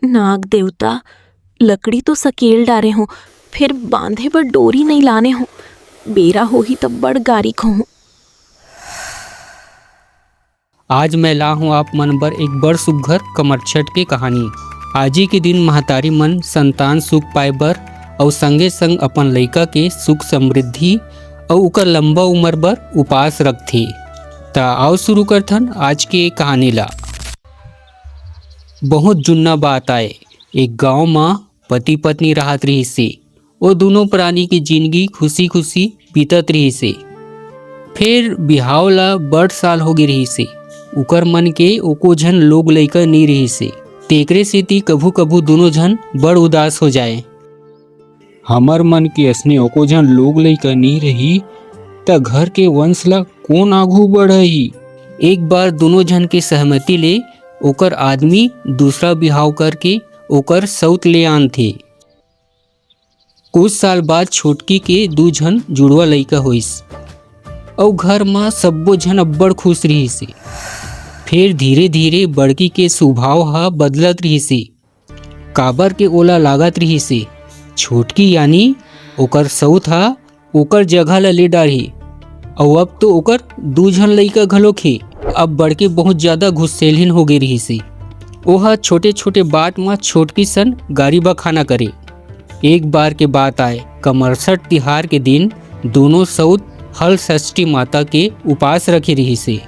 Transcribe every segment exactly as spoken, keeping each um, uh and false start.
नाग देवता, लकड़ी तो सकेल डारे हों, फेर बांधे बर डोरी नइ लाने हों। बेरा होही तब बड़ गारी खोहूं। आज मैं ला हूं आप मन बर एक बड़ सुग्घर कमरछट के कहानी। आजी के दिन महतारी मन संतान सुख पाए बर अउ संगे संग अपन लइका के सुख समृद्धि अउ ओकर लंबा उमर बर उपास रखथे। त आओ शुरू करथन आज के कहानी ला। बहुत जुन्ना बात आए, एक गांव म पति पत्नी राहत रिहिस हे। ओ दूनों प्राणी के जिनगी खुशी-खुशी बीतत रिहिस हे। फेर बिहाव ला बड़ साल होगे रिहिस हे। उकर मन के एको झन लोग लइका नइ रिहिस हे। तेकरे सेती कभू-कभू दूनों झन बड़ उदास हो जाए। हमर मन के असने एको झन लोग लइका नइ रही, त घर के वंश ला कोन आघू बढ़ाही? एक बार दूनों झन के सहमति ले ओकर आदमी दूसरा बिहाव करके ओकर सउत ले आनथे। कुछ साल बाद छोटकी के दू झन जुड़वा लइका होइस, अउ घर म सब्बो झन अब्बड़ खुश रिहिस हे। फेर धीरे-धीरे बड़की के सुभाव ह बदलत रिहिस हे, काबर के ओला लागत रिहिस हे, छोटकी यानी ओकर सउत ह ओकर जगह ल ले डारही। अउ अब तो ओकर दू झन लइका घलोक हे। अब बड़की बहुत ज्यादा गुस्सेलहिन हो गे रिहिस हे। ओह छोटे-छोटे बात म छोटकी सन गारी बखाना करे। एक बार के बात आय, कमरसट तिहार के दिन दूनों सउत हल षष्ठी माता के उपास रखे रिहिस हे।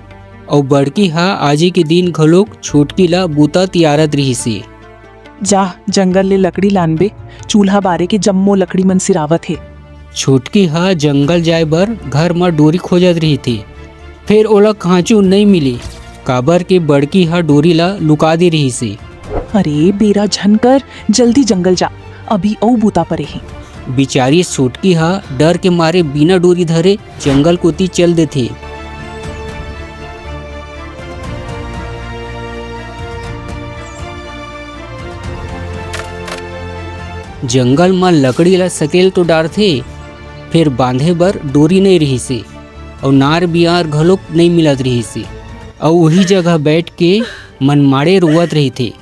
अउ बड़की ह आजी के दिन घलोक छोटकी ला बूता तियारत रिहिस हे। जा, जंगल ले लकड़ी लानबे, चूल्हा बारे के जम्मो लकड़ी मन सिरावत हे। छोटकी ह जंगल जाय बर घर म डोरी खोजत रिहिथे, फेर ओला कांचू नइ मिले, काबर के बड़की ह डोरी ला लुका दे रिहिसे। अरे बेरा झन कर, जल्दी जंगल जा, अभी अउ बूता परे हे। बिचारी छोटकी ह डर के मारे बिना डोरी धरे जंगल कोति चल देथे। जंगल म लकड़ी ला सकेल तो डारथे, फेर बांधे बर डोरी नइ रिहिसे, अउ नार बियार घलोक नइ मिलत रिहिसे, अउ उही जगह बैठ के मनमाड़े रोवत रहिथे।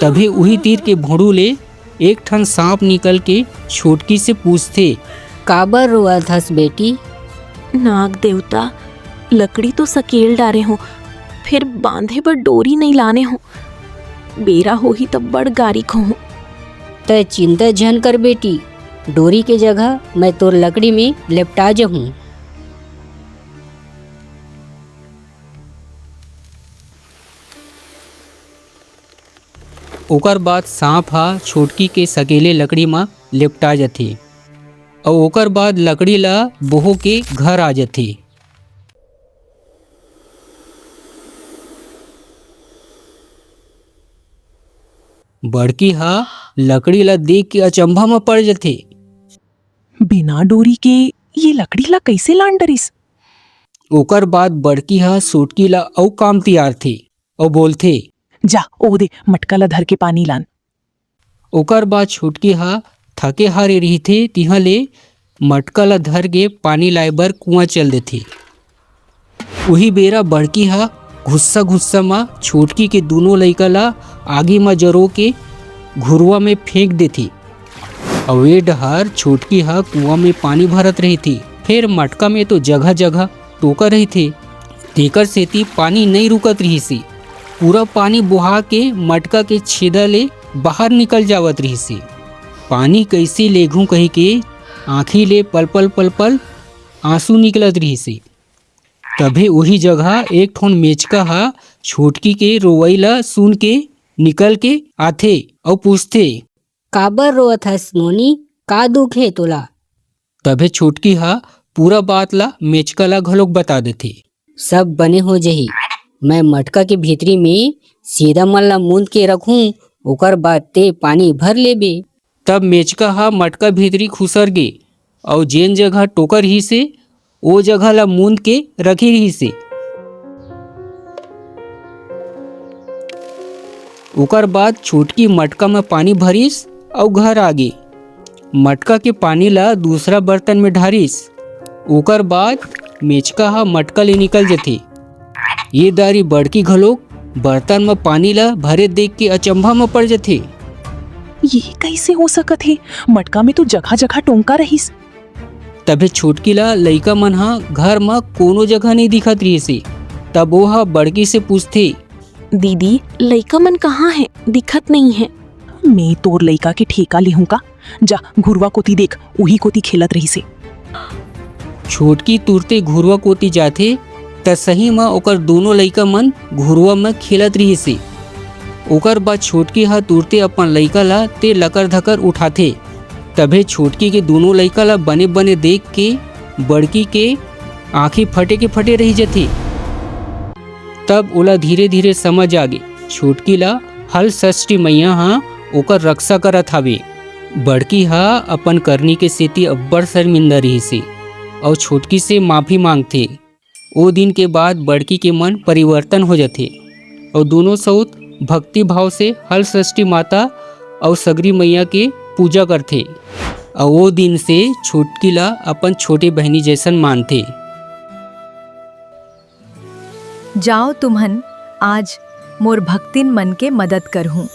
तभे उही तीर के भोंड़ू ले एक ठन सांप निकल के छोटकी से पूछथे, "काबर रोवत हस बेटी?" "नाग देवता, लकड़ी तो सकेल डारे हों, फेर बांधे बर डोरी नइ लाने हों। बेरा होही त बड़ गारी खोहूं।" "तै चिंता झन कर बेटी, डोरी के जगह मैं तोर लकड़ी में लेपटा जहूं।" ओकर बाद सांप ह छोटकी के सकेले लकड़ी म लेपटा जथे, अउ ओकर बाद लकड़ी ल बोहो के घर आ जथे। बड़की ह लकड़ी ल देख के अचंभा म पड़ जथे। "बिना डोरी के ये लकड़ी ल कइसे लान डरिस?" ओकर बाद बड़की ह छोटकी ल अउ काम तियारथे। अउ बोलथे, "जा, ओदे मटका ल धर के पानी लान।" ओकर बाद छोटकी ह थके हारे रहिथे, तिहां ले मटका ल धर के पानी लाए बर कुआं चल देथे। उही बेरा बड़की ह गुस्सा गुस्सा म छोटकी के दूनों लइका ल आगी म जरो के घुरवा में फेंक देथे। अउ ए डहर छोटकी ह कुआं में पानी भरत रहिथे, फेर मटका में तो जगह जगह टोका रहिथे, तेकर सेती पानी नइ रुकत रिहिसे। पूरा पानी बोहा के मटका के छेदा ले बाहर निकल जावत रिहिसे। पानी कइसे लेघूं कहिके आंखी ले पल पल, पल पल आंसू निकलत रिहिसे। तभे उही जगह एक ठोन मेचका ह छोटकी के रोवई ल सुन के निकल के आथे अउ पूछथे, "काबर रोवत हस नोनी? का दुख हे तोला?" तभे छोटकी ह पूरा बात ला मेचका ला घलोक बता देथे। "सब बने हो जही, मैं मटका के भीतरी में छेदा मन ला मूंद के रखूं, ओकर बाद ते पानी भर लेबे।" तब मेचका ह मटका भीतरी खुसर गे, अउ जेन जगह टोका रिहिसे, ओ जगह ला मूंद के रखे रिहिसे। ओकर बाद छोटकी मटका म पानी भरिस अउ घर आ गे। मटका के पानी ला दूसरा बर्तन में ढारिस। ओकर बाद मेचका ह मटका ले निकल जथे। ये दारी बड़की घलोक बर्तन म पानी ला भरे देख के अचंभा म पड़ जथे। ये कइसे हो सकत हे? मटका में तो जगह जगह टोंका रहिस। तभे छोटकी ला लइका मन ह घर म कोनो जगह नइ दिखत रिहिस हे। तब ओ ह बड़की से पूछथे, दीदी, लइका मन कहाँ हे? दिखत नइ हे। मैं तोर लइका के ठेका लेहूं का? जा, घुरवा कोती देख, उही कोती खेलत रहिस हे। छोटकी तुरते घुरवा कोती जाथे, त सही म ओकर दूनों लइका मन घुरवा म खेलत रिहिस हे। ओकर बाद छोटकी ह तुरते अपन लइका ला ते लकर धकर उठाथे। तभे छोटकी के दूनों लइका ला बने बने देख के बड़की के आंखी फटे के फटे रहि जथे। तब ओला धीरे धीरे समझ आगे, छोटकी ला हल षष्ठी मइया ह ओकर रक्षा करत हावे। बड़की ह अपन करनी के सेती अब्बड़ शर्मिंदा रिहिस हे अउ छोटकी से माफी मांगथे। ओ दिन के बाद बड़की के मन परिवर्तन हो जथे अउ दूनों सउत भक्ति भाव से हल षष्ठी माता अउ सगरी मइया के पूजा करथे अउ ओ दिन से छोटकी ला अपन छोटे बहिनी जइसन मानथे। जाओ तुमन, आज मोर भक्तिन मन के मदद करहूं।